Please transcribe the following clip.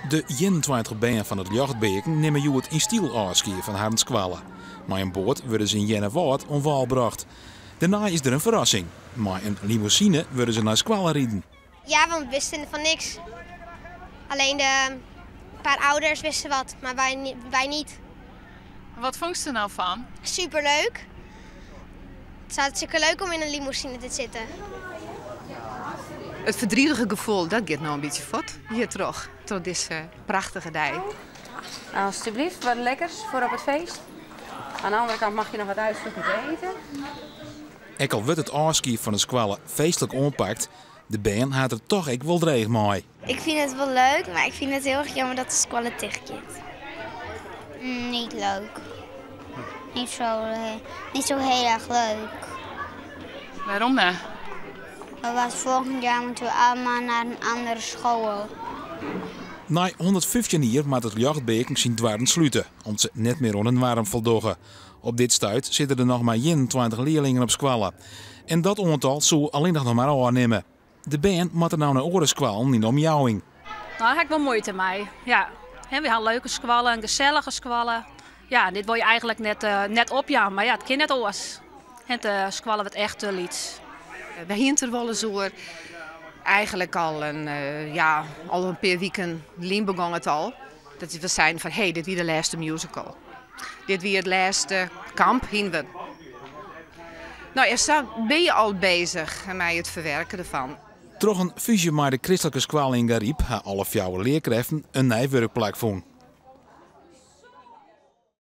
De 21 bern fan it Ljochtbeaken nimme hjoed yn styl ôfskie fan harren skoalle. Mei in boat wurde se yn Earnewâld oan wâl brocht. Dêrnei is der in ferrassing. Mei in limûsine wurde se nei skoalle riden. Ja, want we wisten fan niks. Alleen de paar ouders wisten wat, maar wij niet. Wat fûnst der no fan? Superleuk. Het is hartstikke leuk om in een limousine te zitten. It verdrietige gefoel, dat giet no in bytsje fuort hjir troch, troch dizze prachtige dei. Alsjeblieft, wat lekkers voor op het feest. Aan de andere kant mag je nog wat uitzoeken te eten. Ek al wurdt it ôfskie fan de skoalle feestlik oanpakt, de bern ha it der toch ek wol dreech mei. Ik fyn it wol leuk, mar ik fyn it hiel erch jammer dat de skoalle ticht giet. Niet leuk. Niet zo heel erg leuk. Wêrom net? Want volgend jaar moeten we allemaal naar een andere school. Nei 115 jier moat it Ljochtbeaken syn doarren slute, om't se net mear oan de noarm foldogge. Op dit stuit sitte der noch mar 21 learlingen op skoalle. En dat oantal soe allinnich noch mar ôfnimme. De bern moatte no nei oare skoallen yn de omjouwing. No, dêr ha ik wol muoite mei. Ja. Hè, we ha in leuke skoalle, in gesellige skoalle. Ja, dit wol je eigentlik net opjaan, mar ja, it kin net oars. Hè, de skoalle wurdt echt te lyts. We hiene it der wolris oer. Eigentlik al in, ja, al in pear wiken lyn begûn it al. Dat we seinen fan, hey, dit wie de lêste musical. Dit wie it lêste kamp, hiene we. No ja, sa binne je al beuzich mei it ferwurkjen derfan. Troch in fúzje mei de kristlike skoalle yn Garyp ha alle fjouwer learkrêften in nij wurkplak fûn.